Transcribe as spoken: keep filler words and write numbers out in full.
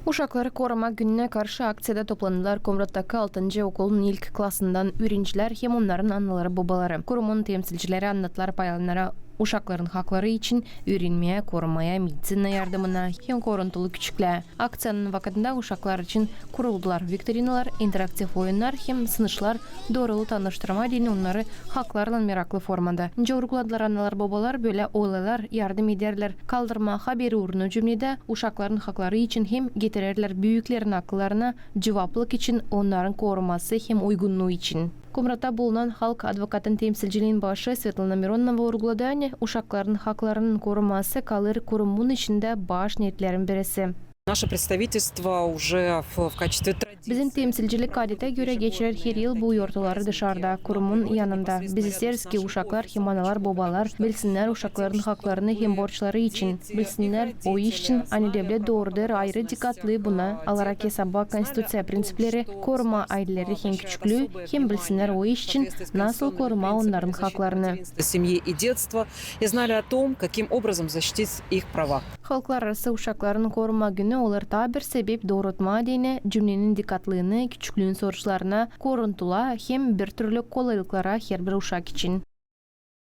Uşakları korumaa gününä karşı akţiyada toplandılar Komrattaki altıncı okulun ilk klasından üürenicilär hem onnarın anaları-bobaları. Kurumun temsilcileri annadılar paylananlara uşakların hakları için üürenmää, korunmaa, mediţina yardımına hem koruntulu küçüklää. Akţiyanın vakıdında uşaklar için kuruldular viktorinalar, interaktiv oyunnar hem sınaşlar, doorulu tanıştırmaa deyni onnarı haklarlan meraklı formada. Nicä urguladılar analar-bobalar, bölä olaylar yardım ederlär kaldırmaa haberi uuruna cümledä uşakların hakları için hem getirerlär büüklerinnän akıllarına cuvaplık için, onnarın koruması hem uygunnuu için. Komratta bulunan halk advokatın temsilciliin başı Svetlana Mironova urguladı, ani uşakların haklarının koruması kalêr kurumun içindä baş neetlerin birisi. Наше представительство уже в, в качестве традиции. Bizim temsilcilik adetä görä geçirer her yıl bu yortuları dışarda, kurumun yanında. Biz isteeriz ki uşaklar hem analar-bobalar bilsinnär uşakların haklarını hem borçları için. Bilsinnär o iş için, ani devlet doorudêr ayırı dikkatlı buna, alarak esaba konstituţiya prinţipleri, korumaa ayleleri hem küçüklüü, hem bilsinnär o iş için, nasıl korumaa onnarın haklarını. Семьи и детства, и знали о том, каким образом защитить их права. Halklararası uşakların korumaa günü olêr taa bir sebep doorutmaa deyni cümlenin dikkatlını küçüklüün soruşlarına, koruntulaa hem birtürlü kolaylıklara herbir uşak için.